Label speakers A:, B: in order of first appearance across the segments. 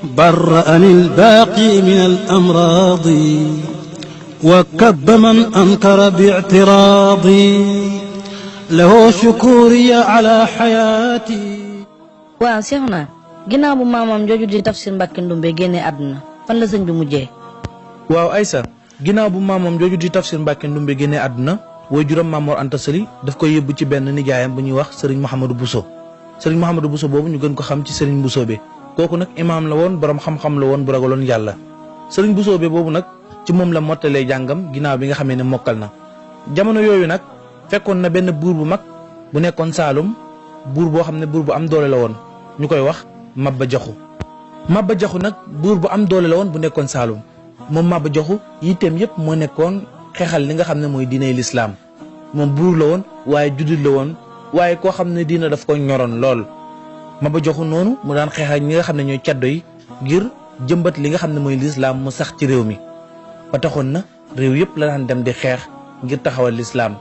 A: برأني الباقي من الأمراض وكب من أنكر باعتراضي له شكوري على حياتي.
B: waaw Seexuna ginnaaw bu maamam jooju di Tafsir Mbàkke Ndumbe génne àdduna fan la sëñ bi mujjee.
C: waaw Aysa ginnaaw bu maamam jooju di Tafsir Mbàkke Ndumbe génne àdduna way juróom Maam Mor Anta Sali daf koy yóbbu ci benn nijaayam bu ñuy wax Serigne Mouhamadou Bousso. Serigne Mouhamadou Bousso boobu ñu gën ko xam ci Serigne Bousso be kooku nag imaam la woon borom xam-xam la woon bu ragaloon yàlla. Serigne Bousso be boobu nag ci moom la mottalee jàngam ginnaaw bi nga xamee ne mokkal na. jamono yooyu nag fekkoon na benn buur bu mag bu nekkoon Saalum buur boo xam ne buur bu am doole la woon ñu koy wax Maba Jaxu. Maba Jaxu nag buur bu am doole la woon bu nekkoon Saalum moom Maba Jaxu yitteem yëpp moo nekkoon xeexal li nga xam ne mooy diiney lislaam moom buur la woon waaye juddit la woon waaye koo xam ne diina daf ko ñoroon lool. Maba Jaxu noonu mu daan xeexal ñi nga xam ne ñooy caddo yi ngir jëmbat li nga xam ne mooy lislaam mu sax ci réew mi ba taxoon na réew yëpp la daan dem di xeex ngir taxawal lislaam.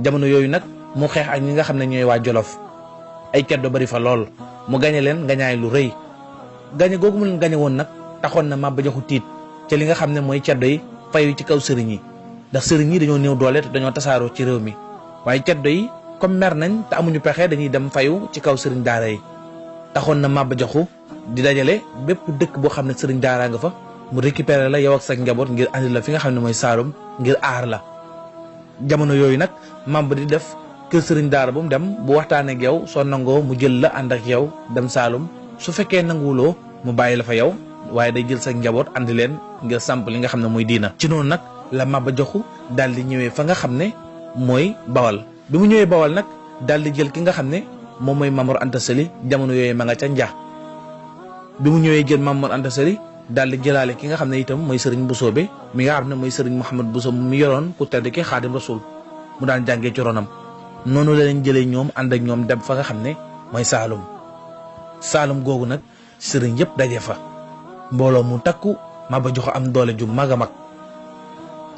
C: jamono yooyu nag mu xeex ak ñi nga xam ne ñooy waa Jolof ay caddo bari fa lool mu gañe leen gañaay lu rëy gañe googu mu leen gañe woon nag taxoon na Maba Jaxu tiit ci li nga xam ne mooy caddo yi fayu ci kaw sëriñ yi ndax sëriñ yi dañoo néew doole te dañoo tasaaroo ci réew mi waaye caddo yi comme mer nañ te amuñu pexe dañuy dem fayu ci kaw sëriñ daara yi taxoon na Maba Jaxu di dajale bépp dëkk boo xam ne sëriñ daara nga fa mu récupérer la yow ak sa njaboot ngir andi la fi nga xam ne mooy Saalum ngir aar la. jamono yooyu nag Maba di def kër sëriñ daara bu mu dem bu waxtaanee ak yow soo nangoo mu jël la ànd ak yow dem Saalum su fekkee nanguwuloo mu bàyyi la fa yow waaye day jël sa njaboot andi leen ngir samp li nga xam ne mooy diina. ci noonu nag la Maba Jaxu daal di ñëwee fa nga xam ne mooy Bawal bi mu ñëwee Bawal nag daal di jël ki nga xam ne moom mooy Maam Mor Anta Sali jamono yooyu ma nga ca Nja bi mu ñëwee jël Maam Mor Anta Sali daal di jëlaale ki nga xam ne itam mooy Serigne Bousso be mi nga xam ne mooy Serigne Mouhamed Bousso mi yoroon ku tedd ki Xaadim Rasul mu daan jàngee ci ronam noonu la leen jëlee ñoom ànd ak ñoom dem fa nga xam ne mooy Saalum. Saalum googu nag sëriñ yëpp daje fa mbooloo mu takku Maba Jaxu am doole ju mag a mag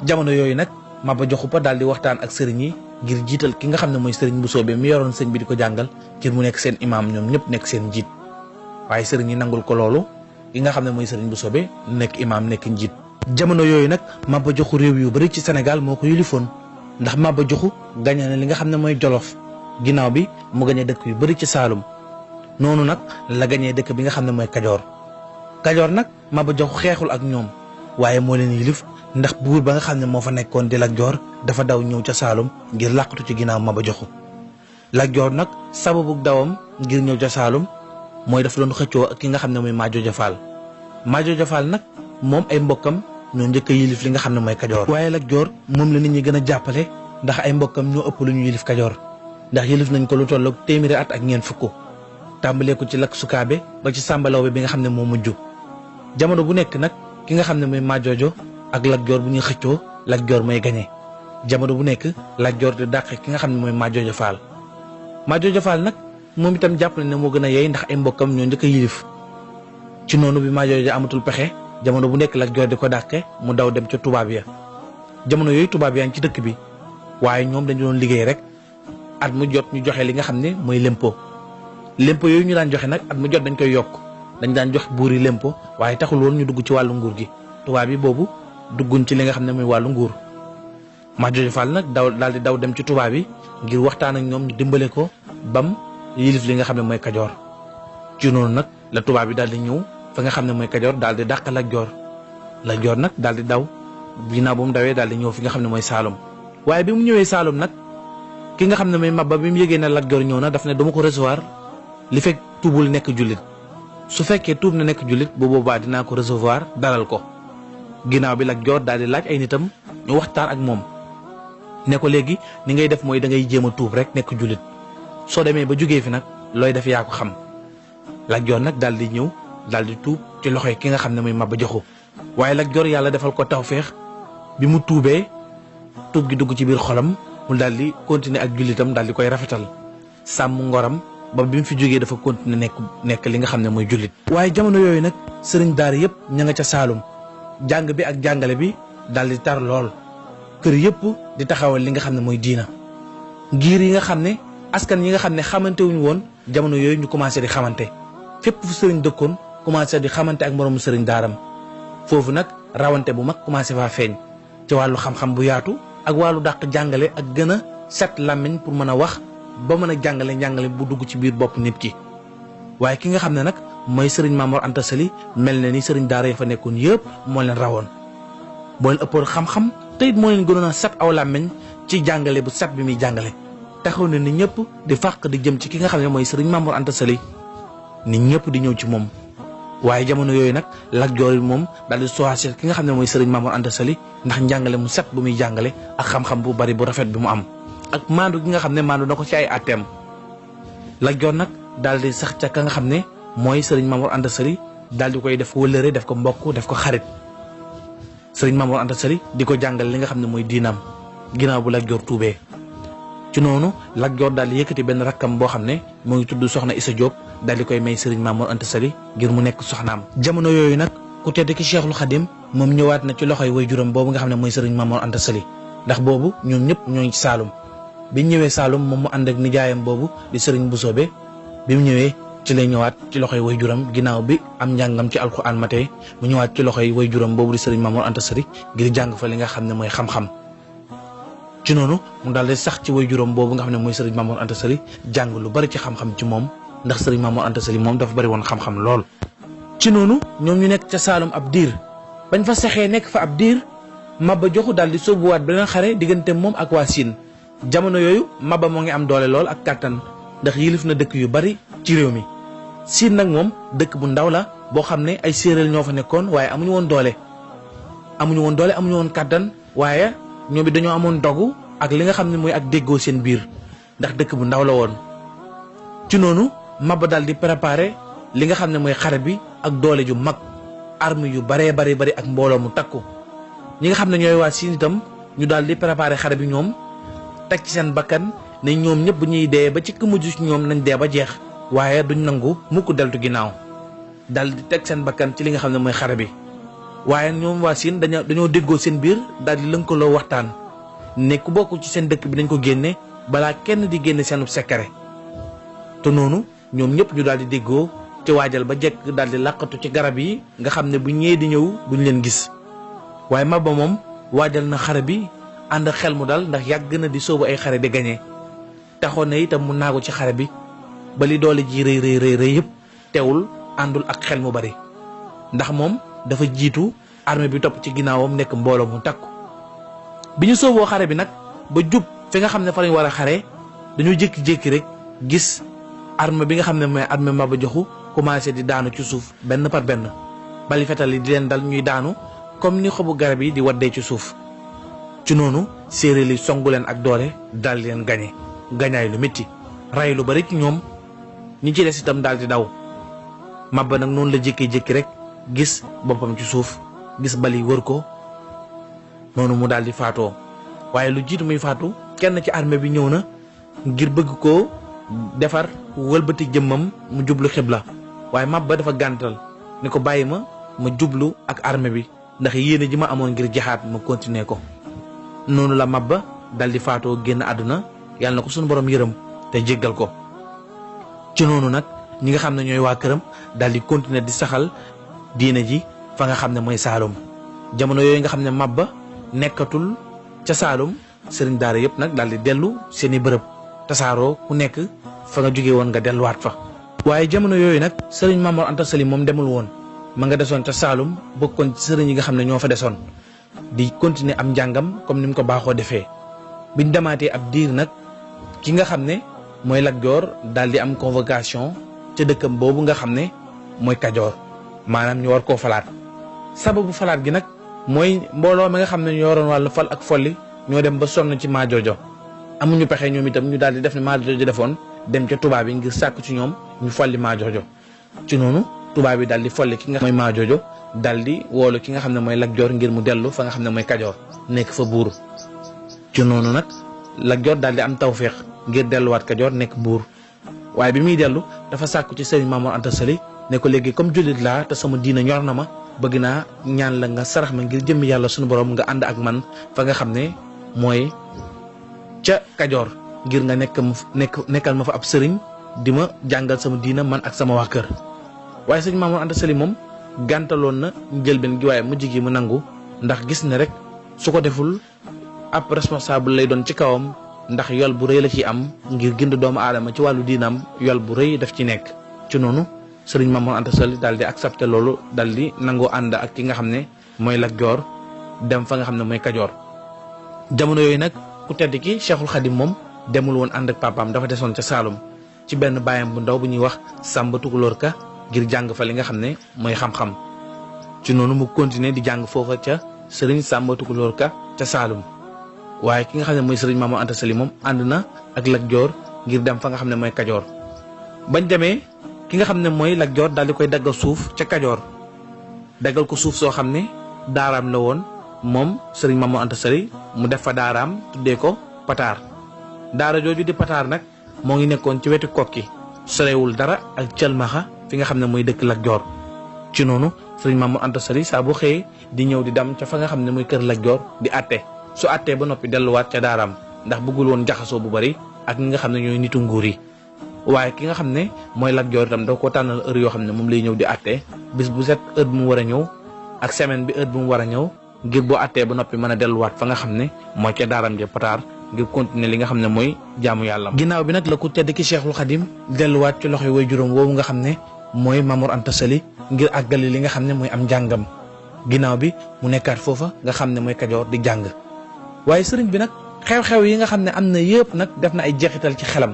C: jamono yooyu nag Maba Jaxu Pa daal di waxtaan ak sëriñ yi ngir jiital ki nga xam ne mooy Serigne Bousso be mi yoroon sëñ bi di ko jàngal ngir mu nekk seen imaam ñoom ñëpp nekk seen njiit waaye sëriñ yi nangul ko loolu. ki nga xam ne mooy Serigne Bousso be nekk imaam nekk njiit. jamono yooyu nag Maba Jaxu réew yu bari ci Sénégal moo ko yilifoon ndax Maba Jaxu gañe na li nga xam ne mooy Jolof ginnaaw bi mu gañe dëkk yu bari ci Saalum noonu nag la gañee dëkk bi nga xam ne mooy Kajoor. Kajoor nag Maba Jaxu xeexul ak ñoom waaye moo leen yilif ndax buur ba nga xam ne moo fa nekkoon di Lat Joor dafa daw ñëw ca Saalum ngir làqatu ci ginnaaw Maba Jaxu. Lat Joor nag sababu dawam ngir ñëw ca Saalum mooy dafa doon xëccoo ak ki nga xam ne mooy Majooja Faal. Majooja Faal nag moom ay mbokkam ñoo njëkk a yilif li nga xam ne mooy Kajoor. waaye Lat Joor moom la nit ñi gën a jàppale ndax ay mbokkam ñoo ëpp lu ñu yilif Kajoor ndax yilif nañ ko lu tolloog téeméeri at ak ñeent fukk tàmbalee ko ci Lak Sukaabe ba ci Sàmba Lawbe bi nga xam ne moo mujj. jamono bu nekk nag ki nga xam ne mooy Majoojo ak Lat Joor bu ñuy xëccoo Lat Joor mooy gañe jamono bu nekk Lat Joor di dàq ki nga xam ne mooy Majooja Faal. Majooja Faal nag moom itam jàpp na ne moo gën a yey ndax ay mbokkam ñoo njëkk a yilif ci noonu bi Majooja amatul pexe jamono bu nekk Lat Joor di ko dàqe mu daw dem ca tubaab ya jamono yooyu tubaab yaa ngi ci dëkk bi waaye ñoom dañu doon liggéey rek at mu jot ñu joxe li nga xam ne mooy lempo yooyu ñu daan joxe nag at mu jot dañ koy yokk dañ daan jox buur yi lempo waaye taxul woon ñu dugg ci wàllu nguur gi tubaab yi boobu dugguñ ci li nga xam ne mooy wàllu nguur. Majooja Faal nag daal di daw dem ci tubaab yi ngir waxtaan ak ñoom ñu dimbale ko bam yilif li nga xam ne mooy Kajoor ci noonu nag la tubaab yi daal di ñëw fa nga xam ne mooy Kajoor daal di dàq Lat Joor. Lat Joor nag daal di daw ginnaaw bu mu dawee daal di ñëw fi nga xam ne mooy Saalum waaye bi mu ñëwee Saalum nag ki nga xam ne mooy Maba bi mu yëgee ne Lat Joor ñëw na daf ne dama ko recevoir li fekk tuubul nekk jullit su fekkee tuub na nekk jullit bu boobaa dinaa ko recevoir dalal ko. ginnaaw bi Lat Joor daal di laaj ay nitam ñu waxtaan ak moom ne ko léegi ni ngay def mooy da ngay jéem a tuub rek nekk jullit soo demee ba jógee fi nag looy def yaa ko xam. Lat Joor nag daal di ñëw daal di tuub ci loxoy ki nga xam ne mooy Maba Jaxu waaye Lat Joor yàlla defal ko tawféex bi mu tuubee tuub gi dugg ci biir xolam mu daal di continuer ak jullitam daal di koy rafetal sàmm ngoram ba bi mu fi jógee dafa continuer nekk li nga xam ne mooy jullit. waaye jamono yooyu nag sëriñ daara yëpp ña nga ca Saalum jàng bi ak jàngale bi daal di tar lool kër yëpp di taxawal li nga xam ne mooy diina ngir yi nga xam ne askan yi nga xam ne xamante wuñu woon jamono yooyu ñu commencé di xamante fépp fu sëriñ dëkkoon commencé di xamante ak moroomu sëriñ daaram foofu nag rawante bu mag commencé faa feeñ ci wàllu xam-xam bu yaatu ak wàllu dàq jàngale ak gën a set làmmiñ pour mën a wax ba mën a njàngale bu dugg ci biir bopp nit ki. waaye ki nga xam ne nag mooy sëriñ Mamor Anta Sali mel na ni sëriñ daara yi fa nekkoon yëpp moo leen rawoon moo leen ëppoon xam-xam te it moo leen gënoon a set aw làmmiñ ci jàngale bu set bi muy jàngale taxaw na ni ñëpp di fàq di jëm ci ki nga xam ne mooy sëriñ Mamor Anta Sali nit ñëpp di ñëw ci moom. waaye jamono yooyu nag Lat Joor moom daal di choisir ki nga xam ne mooy sëriñ Mamor Anta Sali ndax njàngale mu set bu muy jàngale ak xam-xam bu bari bu rafet bi mu am ak maandu gi nga xam ne maandu na ko ci ay atteem. Lat Joor nag daal di sax ca ka nga xam ne mooy sëriñ Mamor Anta Sali daal di koy def wëllëre def ko mbokk def ko xarit sëriñ Mamor Anta Sali di ko jàngal li nga xam ne mooy diinam ginnaaw bu Lat Joor tuubee. ci noonu Lat Joor daal di yëkkati benn rakkam boo xam ne moo ngi tudd Soxna Issa Diop daal di koy may sëriñ Mamor Anta Sali ngir mu nekk soxnaam. jamono yooyu nag ku tedd ki Cheikhul Khadim moom ñëwaat na ci loxoy waajuram boobu nga xam ne mooy sëriñ Mamor Anta Sali ndax boobu ñoom ñëpp ñoo ngi ci Saalum bi ñëwee Saalum moom mu ànd ak nijaayam boobu di sëriñ Bousobe bi mu ñëwee ci lay ñëwaat ci loxoy waajuram ginnaaw bi am njàngam ci alxuraan matee mu ñëwaat ci loxoy waajuram boobu di sëriñ Mamor Anta Sali ngir jàng fa li nga xam ne mooy xam-xam. ci noonu mu daal di sax ci waajuram boobu nga xam ne mooy sëriñ Mamor Anta Sali jàng lu bari ci xam-xam ci moom ndax sëriñ Mamor Anta Sali moom dafa bari woon xam-xam lool. ci noonu ñoom ñu nekk ca Saalum ab diir bañ fa saxee nekk fa ab diir Maba Jaxu daal di sóobuwaat beneen xare diggante moom ak waa Siin jamono yooyu Maba moo ngi am doole lool ak kàttan ndax yilif na dëkk yu bari ci réew mi. Siin nag moom dëkk bu ndaw la boo xam ne ay séeréer ñoo fa nekkoon waaye amuñu woon doole amuñu woon kàttan waaye ñoom it dañoo amoon dogu ak li nga xam ne mooy ak déggoo seen biir ndax dëkk bu ndaw la woon. ci noonu Maba daal di préparé li nga xam ne mooy xare bi ak doole ju mag arme yu baree bari ak mbooloo mu takku ñi nga xam ne ñooy waa Siin itam ñu daal di préparé xare bi ñoom teg ci seen bakkan ne ñoom ñëpp bu ñuy dee ba ci ku mujj ci ñoom nañ dee ba jeex waaye duñ nangu mukk deltu ginnaaw daal di teg seen bakkan ci li nga xam ne mooy xare bi. waaye ñoom waa Siin dañoo déggoo seen biir daal di lënkaloo waxtaan ne ku bokk ci seen dëkk bi dañ ko génne balaa kenn di génne seenu secret te noonu ñoom ñëpp ñu daal di déggoo ci waajal ba jekk daal di làqatu ci garab yi nga xam ne bu ñëwee di ñëw duñ leen gis. waaye Maba moom waajal na xare bi ànd xel mu dal ndax yàgg na di sóobu ay xare di gañe taxoon na itam mu naagu ci xare bi ba li doole ji rëy yëpp teewul àndul ak xel mu bari ndax moom dafa jiitu armée bi topp ci ginnaawam nekk mbooloo mu takku. bi ñu sooboo xare bi nag ba jub fi nga xam ne fa lañ war a xare dañoo jékki-jékki rek gis armée bi nga xam ne mooy armée Maba Jaxu commencé di daanu ci suuf benn par benn bali fetal yi di leen dal ñuy daanu comme ni xobu garab yi di waddee ci suuf. ci noonu séeréer yi songu leen ak doole daal leen gañaay lu métti ray lu bari ci ñoom ñi ci des itam daal di daw. Maba nag noonu la jékki-jékki rek gis boppam ci suuf gis bali wër ko noonu mu daal di faatoo waaye lu jiitu muy faatu kenn ci armée bi ñëw na ngir bëgg koo defar wëlbati jëmmam mu jublu xibla waaye Maba dafa gàntal ni ko bàyyi ma jublu ak armée bi ndax yéene ji ma amoon ngir jaxaat ma continuer ko. noonu la Maba daal di faatoo génn àdduna yàlla na ko suñu borom yërëm te jéggal ko. ci noonu nag ñi nga xam ne ñooy waa këram daal di continuer di saxal diine ji fa nga xam ne mooy Saalum jamono yooyu nga xam ne Maba nekkatul ca Saalum sëriñ daara yëpp nag daal di dellu seeni bërëb tasaaroo ku nekk fa nga jóge woon nga delluwaat fa. waaye jamono yooyu nag sëriñ Mamor Anta Sali moom demul woon ma nga desoon ca Saalum bokkoon ci sëriñ yi nga xam ne ñoo fa desoon di continuer am njàngam comme ni mu ko baaxoo defee. biñ demaatee ab diir nag ki nga xam ne mooy Lat Joor daal di am convocation ca dëkkam boobu nga xam ne mooy Kajoor maanaam ñu war koo falaat. sababu falaat gi nag mooy mbooloo mi nga xam ne ñoo yoroon wàllu fal ak folli ñoo dem ba sonn ci Maajoojo amuñu pexe ñoom itam ñu daal di def ne Maajoojo defoon dem ca tubaab yi ngir sàkku ci ñoom ñu folli Maajoojo. ci noonu tubaab yi daal di folli ki nga mooy Maajoojo daal di woolu ki nga xam ne mooy Lat Joor ngir mu dellu fa nga xam ne mooy Kajoor nekk fa buur. ci noonu nag Lat Joor daal di am tawféex ngir delluwaat Kajoor nekk buur waaye bi muy dellu dafa sàkku ci sëriñ Mamor Anta Sali ne ko léegi comme jullit laa te sama diina ñor na ma bëgg naa ñaan la nga sarax ma ngir jëmmi yàlla suñu borom nga ànd ak man fa nga xam ne mooy ca Kajoor ngir nga nekkal ma fa ab sëriñ di ma jàngal sama diina man ak sama waa kër. waaye sëriñ Mamour Anta Sali moom gàntaloon na njëlbeen gi waaye mujj gi mu nangu ndax gis ne rek su ko deful ab responsable lay doon ci kawam ndax yol bu rëy la ci am ngir gind doomu aadama ci wàllu diinam yol bu rëy daf ci nekk. ci noonu sëriñ Mamour Anta Sali daal di accepté loolu daal di nangoo ànd ak ki nga xam ne mooy Lat Joor dem fa nga xam ne mooy Kajoor. jamono yooyu nag ku tedd ki Cheikhul Khadim moom demul woon ànd ak papaam dafa desoon ca Saalum ci benn baayam bu ndaw bu ñuy wax Sàmba Tukulóor Ka ngir jàng fa li nga xam ne mooy xam-xam. ci noonu mu continuer di jàng foofa ca sëriñ Sàmba Tukulóor Ka ca Saalum waaye ki nga xam ne mooy sëriñ Mamour Anta Sali moom ànd na ak Lat Joor ngir dem fa nga xam ne mooy Kajoor. bañ demee ki nga xam ne mooy Lat Joor daal di koy daggal suuf ca Kajoor daggal ko suuf soo xam ne daaraam la woon moom sëriñ Mamour Anta Sali mu def fa daaraam tuddee ko Pataar. daara jooju di Pataar nag moo ngi nekkoon ci wetu Kokki sorewul dara ak Cëlmaxa fi nga xam ne mooy dëkk Lat Joor. ci noonu sëriñ Mamour Anta Sali saa bu xëyee di ñëw di dem ca fa nga xam ne mooy kër Lat Joor di àtte su àttee ba noppi delluwaat ca daaraam ndax bëggul woon jaxasoo bu bari ak ñi nga xam ne ñooy nitu nguur yi. waaye ki nga xam ne mooy Lat Joor itam da ko tànnal heure yoo xam ne moom lay ñëw di àtte bis bu set heure bu mu war a ñëw ak semaine bi heure bu mu war a ñëw ngir boo àttee ba noppi mën a delluwaat fa nga xam ne mooy ca daaraam ja Pataar ngir continuer li nga xam ne mooy jaamu yàlla. ginnaaw bi nag la ku tedd ki Cheikhul Khadim delluwaat ci loxoy way juróom woowu nga xam ne mooy Mamour Anta Sali ngir àggali li nga xam ne mooy am njàngam ginnaaw bi mu nekkaat foofa nga xam ne mooy Kajoor di jàng. waaye sëriñ bi nag xew-xew yi nga xam ne am na yëpp nag def na ay jeexital ci xelam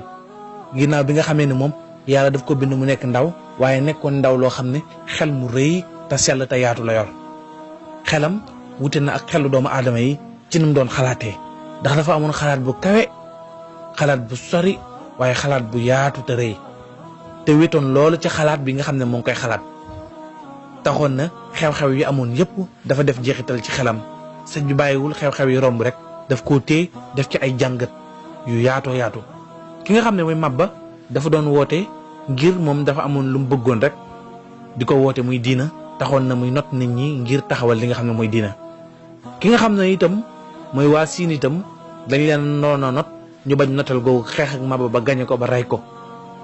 C: ginnaaw bi nga xamee ne moom yàlla daf ko bind mu nekk ndaw waaye nekkoon ndaw loo xam ne xel mu rëy te sell te yaatu la yor. xelam wute na ak xelu doomu aadama yi ci ni mu doon xalaatee ndax dafa amoon xalaat bu kawe xalaat bu sori waaye xalaat bu yaatu te rëy te wetoon loolu ci xalaat bi nga xam ne moo ngi koy xalaat taxoon na xew-xew yi amoon yëpp dafa def jeexital ci xelam sëñ bi bàyyiwul xew-xew yi romb rek daf koo téye def ci ay jàngat yu yaatoo yaatu. ki nga xam ne mooy Mabba dafa doon woote ngir moom dafa amoon lu mu bëggoon rek di ko woote muy diina taxoon na muy not nit ñi ngir taxawal li nga xam ne mooy diina. ki nga xam ne itam mooy waa Siin itam dañ leen noona not ñu bañ notal googu xeex ak Mabba ba gañe ko ba rey ko.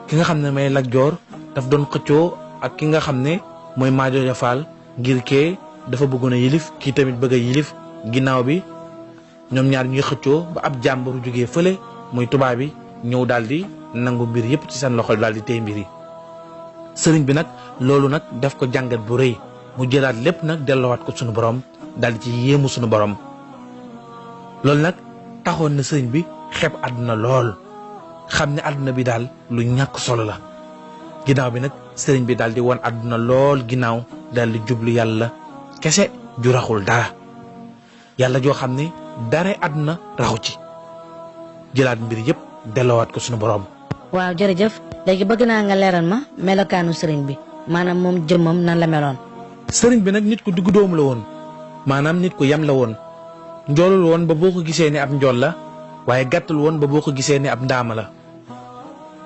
C: ki nga xam ne mooy Lat Joor daf doon xëccoo ak ki nga xam ne mooy Maajooja Faal ngir kee dafa bëggoon a yilif kii tamit bëgg a yilif ginnaaw bi ñoom ñaar ñuy xëccoo ba ab jàmburu jógee fële muy tubaab bi ñëw daal di nangu mbir yëpp ci seen loxo daal di téye mbir yi. sëriñ bi nag loolu nag def ko jàngat bu rëy mu jëlaat lépp nag delloowaat ko sunu borom daal di ci yéemu sunu borom. loolu nag taxoon na sëriñ bi xeeb àdduna lool xam ne àdduna bi daal lu ñàkk solo la. ginnaaw bi nag sëriñ bi daal di won àdduna lool ginnaaw daal di jublu yàlla kese ju raxul dara yàlla joo xam ne dara àdduna raxu ci jëlaat mbir yëpp delloowaat ko sunu borom.
B: waaw jërëjëf léegi bëgg naa nga leeral ma melokaanu sëriñ bi maanaam moom jëmmam nan la meloon.
C: sëriñ bi nag nit ku diggu doomu la woon maanaam nit ku yam la woon njoolul woon ba boo ko gisee ne ab njool la waaye gàttul woon ba boo ko gisee ne ab ndaama la.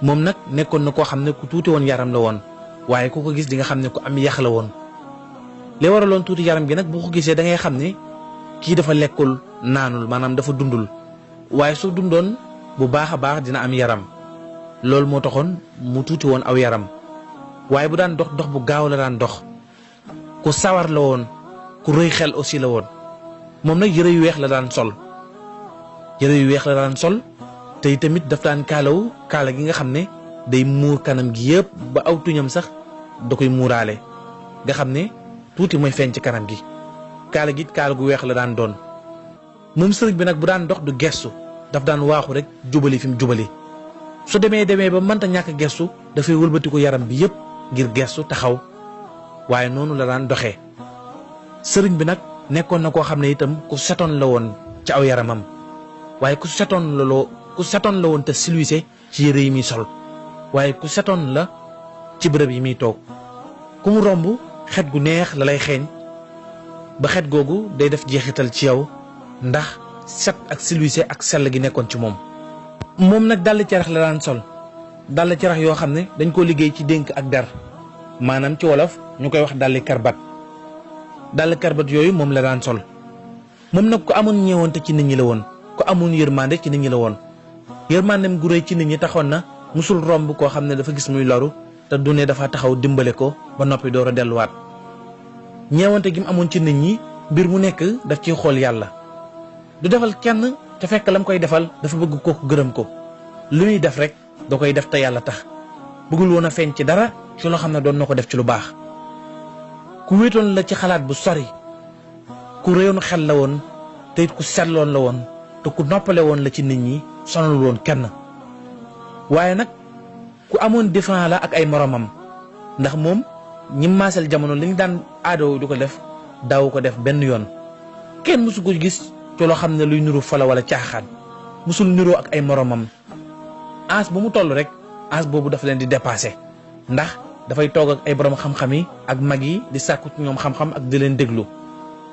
C: moom nag nekkoon na koo xam ne ku tuuti woon yaram la woon waaye ku ko gis di nga xam ne ku am yax la woon. li waraloon tuuti yaram gi nag boo ko gisee da ngay xam ne kii dafa lekkul naanul maanaam dafa dundul waaye su dundoon bu baax a baax dina am yaram loolu moo taxoon mu tuuti woon aw yaram waaye bu daan dox dox bu gaaw la daan dox ku sawar la woon ku rëy xel aussi la woon. moom nag yëre yu weex la daan sol te tamit daf daan kaalawu kaala gi nga xam ne day muur kanam gi yëpp ba aw tuñam sax da koy muuraale nga xam ne tuuti mooy feeñ ci kanam gi kaala gi kaala gu weex la daan doon. moom sëriñ bi nag bu daan dox du gestu daf daan waaxu rek jubali fi mu jubali su demee ba mënta ñàkk gestu dafay wëlbatiku yaram bi yëpp ngir gestu taxaw waaye noonu la daan doxee. sëriñ bi nag nekkoon na koo xam ne itam ku setoon la woon ci aw yaramam waaye ku setoon la woon te silwise ci yére yi muy sol waaye ku setoon la ci bërëb yi muy toog ku mu romb xet gu neex la lay xeeñ ba xet googu day def jeexital ci yow ndax set ak silwise ak sell gi nekkoon ci moom. moom nag dàll carax la daan sol dàll carax yoo xam ne dañ koo liggéey ci dénk ak der maanaam ci wolof ñu koy wax dàlli karbat yooyu moom la daan sol. moom nag ku amoon ñeewante ci nit ñi la woon ku amoon yërmande ci nit ñi la woon yërmandem gu rëy ci nit ñi taxoon na musul romb koo xam ne dafa gis muy loru te du ne dafa taxaw dimbale ko ba noppi door a delluwaat. ñeewante gi mu amoon ci nit ñi mbir mu nekk daf ciy xool yàlla du defal kenn te fekk lam koy defal dafa bëgg kooku gërëm ko lu muy def rek da koy def te yàlla tax bëggul woon a feeñ ci dara ci loo xam ne doon na ko def ci lu baax. ku wéetoon la ci xalaat bu sori ku réyoon xel la woon te it ku setloon la woon te ku noppale woon la ci nit ñi sonalul woon kenn waaye nag ku amoon défense la ak ay moromam ndax moom ñi maasal jamono li ñu daan aadoo du ko def daaw ko def benn yoon kenn mësu ko gis ci loo xam ne luy nuru fala wala caaxaan mësul niroo ak ay moromam as bu mu toll rek as boobu dafa leen di dépassé ndax dafay toog ak ay borom xam-xam yi ak mag yi di sàkku ci ñoom xam-xam ak di leen déglu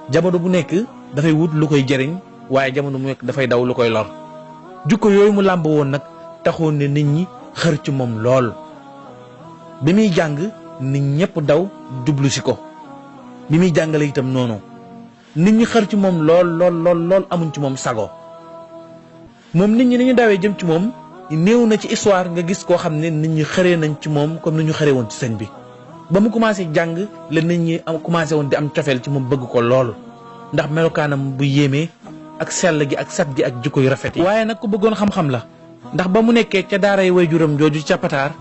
C: jamono bu nekk dafay wut lu koy jëriñ waaye jamono bu nekk dafay daw lu koy lor jukko yooyu mu làmb woon nag taxoon ne nit ñi xër ci moom lool bi muy jàng nit ñëpp daw jublu si ko bi muy jàngale itam noonu nit ñi xër ci moom lool amuñ ci moom sago moom nit ñi ni ñu dawee jëm ci moom néew na ci histoire nga gis koo xam ne nit ñi xëree nañ ci moom comme ni ñu xëree woon ci sëñ bi ba mu commencé jàng la nit ñi am commencé woon di am cofeel ci moom bëgg ko lool ndax melokaanam bu yéemee ak sell gi ak set gi ak jikko yu rafet yi. waaye nag ku bëggoon xam-xam la ndax ba mu nekkee ca daaray waajuram jooju ca Pataar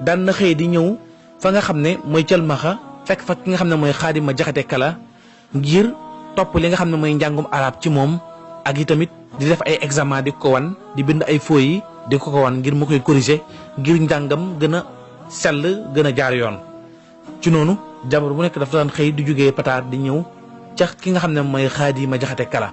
C: daan na xëy di ñëw fa nga xam ne mooy Cëlmaxa fekk fa ki nga xam ne mooy Xaadima Jaxate Kala ngir topp li nga xam ne mooy njàngum arab ci moom ak itamit di def ay examen di ko wan di bind ay feuilles di ko wan ngir mu koy corriger ngir njàngam gën a sell gën a jaar yoon. ci noonu jabar bu nekk dafa daan xëy di jógee Pataar di ñëw ca ki nga xam ne mooy Xaadima Jaxate Kala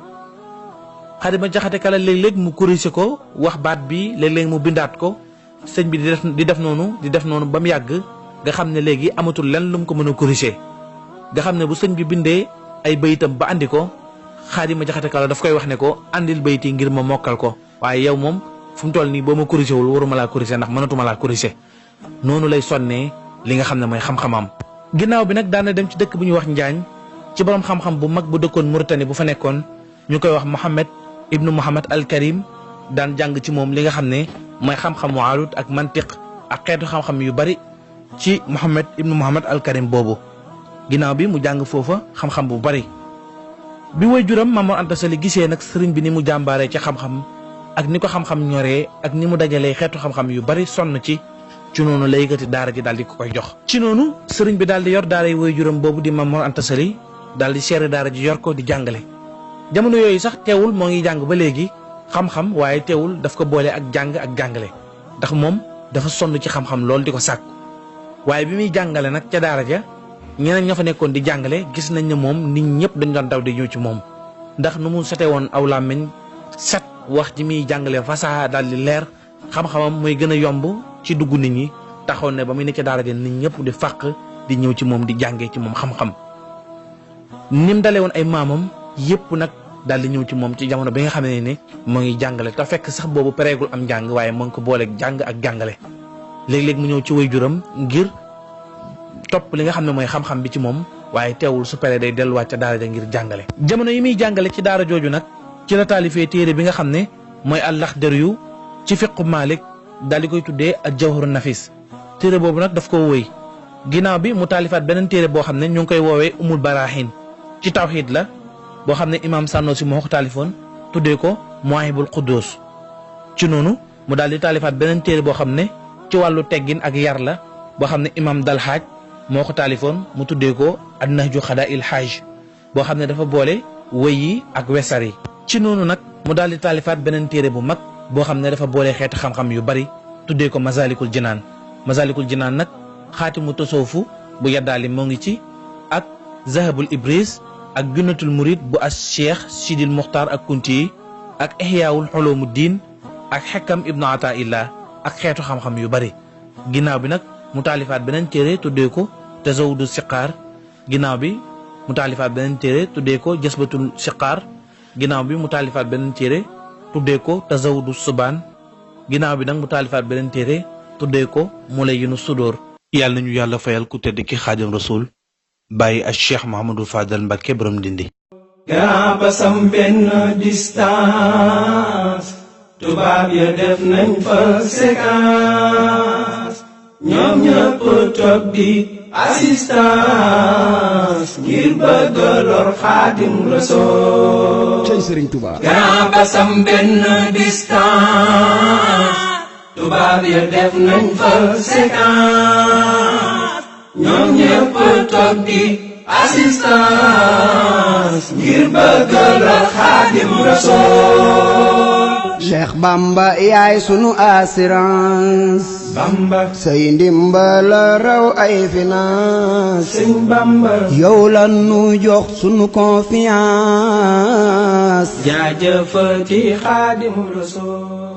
C: Xaadima Jaxate Kala léeg-léeg mu corriger ko wax baat bi léeg-léeg mu bindaat ko sëñ bi di def noonu ba mu yàgg nga xam ne léegi amatul lenn lu mu ko mën a corriger nga xam ne bu sëñ bi bindee ay bayitam ba andi ko Xaadima Jaxate Kala daf koy wax ne ko andil bayit yi ngir ma mokkal ko waaye yow moom fu mu toll nii boo ma corriger wul waruma laa corriger ndax mënatuma laa corriger noonu lay sonnee li nga xam ne mooy xam-xamam. ginnaaw bi nag daan na dem ci dëkk bu ñuy wax Njaañ ci borom xam-xam bu mag bu dëkkoon Mauritanie bu fa nekkoon ñu koy wax Mohamed ibnu Mohamed al Karim daan jàng ci moom li nga xam ne mooy xam-xamu arut ak mantiq ak xeetu xam-xam yu bari ci Mohamed ibnu Mohamed al Karim boobu. ginnaaw bi mu jàng foofa xam-xam bu bari bi waajuram Maam Mor Anta Sali gisee nag sëriñ bi ni mu jàmbaaree ci xam-xam ak ni ko xam-xam ñoree ak ni mu dajalee xeetu xam-xam yu bari sonn ci noonu la yëkkati daara ji daal di ko koy jox. ci noonu sëriñ bi daal di yor daara yi waajuram boobu di Maam Mor Anta Sali daal di seere daara ji yor ko di jàngale. jamono yooyu sax teewul moo ngi jàng ba léegi xam-xam waaye teewul daf ko boole ak jàng ak jàngale ndax moom dafa sonn ci xam-xam lool di ko sàkku waaye bi muy jàngale nag ca daara ja ñeneen ña fa nekkoon di jàngale gis nañ ne moom nit ñëpp dañu doon daw di ñëw ci moom ndax nu mu sete woon aw làmmiñ set wax ji muy jàngale fasaa daal di leer xam-xamam mooy gën a yomb ci dugg nit ñi taxoon ne ba muy nekk ca daara ja nit ñëpp di fàq di ñëw ci moom di jàngee ci moom xam-xam nim dale woon ay maamam yëpp nag daal di ñëw ci moom ci jamono bi nga xam ne moo ngi jàngale te fekk sax boobu pareegul am njàng waaye moo ngi ko booleeg jàng ak jàngale léeg-léeg mu ñëw ci waajuram ngir topp li nga xam ne mooy xam-xam bi ci moom waaye teewul su paree day delluwaat ca daara ja ngir jàngale. jamono yi muy jàngale ci daara jooju nag ci la taalifee téere bi nga xam ne mooy al-Laxdariyu ci fiqu Malik daal di koy tuddee ak Jawharu Nafis téere boobu nag daf ko wëy ginnaaw bi mu taalifaat beneen téere boo xam ne ñu ngi koy woowee Umul Barahin ci tawxiid la boo xam ne imaam Sanusi moo ko taalifoon tuddee ko Muwaahibul Quddus ci noonu mu daal di taalifaat beneen téere boo xam ne ci wàllu teggin ak yar la boo xam ne imaam Dalxaaj moo ko taalifoon mu tuddee ko An-Nahju Xadaa'il Haaj boo xam ne dafa boole wëy yi ak wesar yi ci noonu nag mu daal di taalifaat beneen téere bu mag boo xam ne dafa boole xeeti xam-xam yu bari tuddee ko Masalikul Jinaan Masalikul Jinaan nag xaatimu tasawufu bu yaddaali moo ngi ci ak Zahabul Ibris ak Junnatul Murid bu as Cheikh Sidil Muxtaar ak Kunti yi ak Ihyaawul Ulumuddin ak Xekkam Ibnu Ataillah ak xeetu xam-xam yu bari ginnaaw bi nag mu taalifaat beneen téere tuddee ko Tazawudu Siqaar ginnaaw bi mu taalifaat beneen téere tuddee ko Jasbatul Siqaar ginnaaw bi mu taalifaat beneen téere tuddee ko Tazawudu Subaan ginnaaw bi nag mu taalifaat beneen téere tuddee ko Mulayyinu Sudóor. yàlla nañu yàlla fayal ku tedd ki Xaadim Rasul bàyyi ak Cheikh Mouhamadou Fadal Mbacké borom Ndindi.
D: gaa basam benn distance tubaab ya def nañ fa séquence ñoom ñëpp toog di assistance ngir bëgg lor Xaadim Rasool.
E: cey Sëriñ Tuubaa.
D: Grand Bassam benn distance tubaab ya def nañ fa séquence ñoom ñëpp toog di assistance ngir bëgg lor Xaadim Rasool.
E: Cheikh Bamba yaay sunu assurance.
D: Bamba
E: say ndimbal raw ay finance.
D: Sëñ Bamba
E: yow la nu jox sunu confiance.
D: jaajëfati Xaadim Rasool.